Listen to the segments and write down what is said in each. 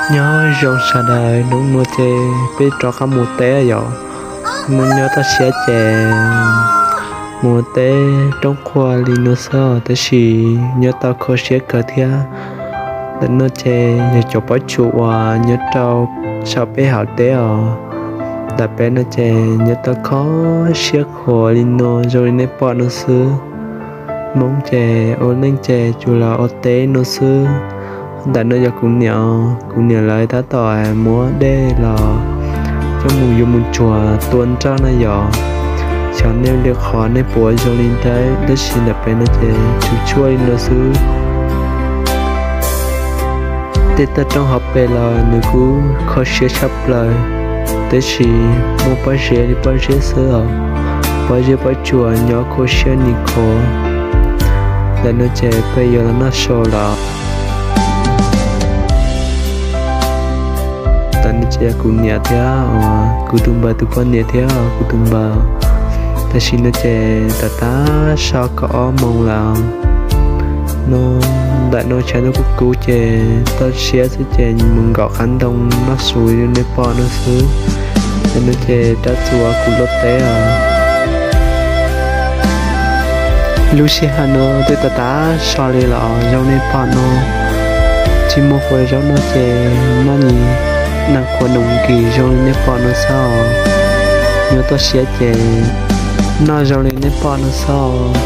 Nyob zoo sawv daws, hnub no ces peb rov qab mus teb yom. Mus nyob toj siab ces mus teb roob qhua li no xwb, tab sis nyob tau kho siab kawg thiab. Ntawm no ces yog cov pob tsuas uas nyob rau saum peb hauv teb os. Ntawm peb no ces nyob tau kho siab khuav li no zoo li nej pom no xwb. Hmoob ces ua neej ces tsuas los ua teb no xwb. Ntawm no yog kuv niam, kuv niam lawv tab tom muab dej los coj mus yuav mus tsuag tua nroj na yom. Xyov nej li qhov nej puas zoo li ntawd, tab sis ntawm peb no ces tsuas tshuaj li no xwb. Tej toj roob hauv pes los nws kuj kho siab tshaj plaws, tab sis muaj pob zeb li pob zeb xwb os. Pob zeb pob tsuas nyob kho siab nim kho. Ntawm no ces peb yuav los noj so lawm. Ntawm no ces yog kuv niam thiab, kuv tus npawg tus poj niam thiab kuv tus npawg. Tam sim no ces tav tab so kaum ob moos lawm. No, ntawm no tshav ntuj kub kub ces toj siab xwb ces mus nkaum qab ntoo noj su li nej pom no xwb. Ntawm no ces rab txuas kuv lub teb os. Lub sij hawm no twb tav tab so li los zoo nej pom no, tsis muaj qhua zaub noj ces noj nim nees qhuav noom nkis zoo li nej pom no xwb. Nyob toj siab ces noj zoo li nej pom no xwb.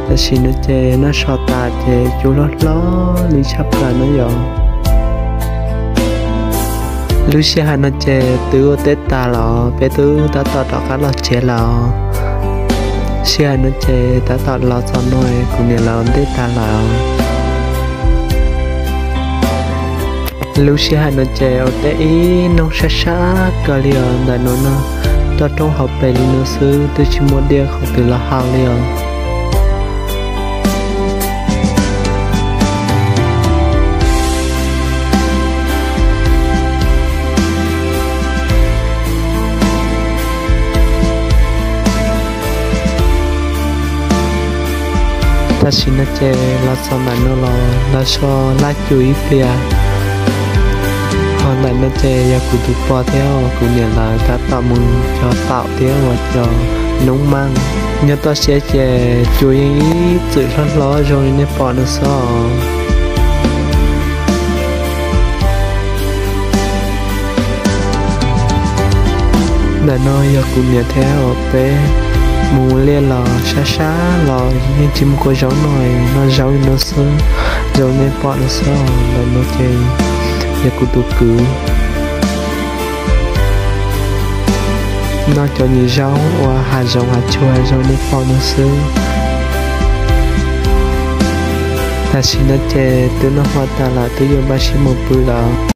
Tam sim no ces noj so tas ces cua hlob hlob li tshaj plaws no yom. Lub sij hawm no ces twb ua teb tas los peb twb tab tom rov qab los tsev lawm. Sij hawm no ces tab tom los txog no kuv niam lawv ua ntej tas lawm. Lub sij hawm no ces ua teb ib hnub sab sab kawg li os. Ntawm no no toj roob hauv pes li no xwb, twb tsis muaj dej qhov twg los haus li os. Tam sim no ces los txog ntawm no los los so laj cub ib pliag. Ho ntawm no ces yog kuv tus pog thiab kuv niam lawv tab tom mus cog taum thiab ua cog noob maj. Nyob toj siab ces cua yeej ib txwm hlob hlob zoo li nej pom no xwb. Ntawm no yog kuv niam thiab os, peb mus liaj los sab sab los yeej tsis muaj qhua zaub noj, noj zaub li no xwb, zoo li nej pom no xwb. Ntawm no ces yog kuv tus kwv noj cov nyuam zaub ua hav zoov hav tsuag zoo li nej pom no xwb. Tam sim no ces twb noj hmo tas lawm, twb yuav npaj siab mus pw lawm.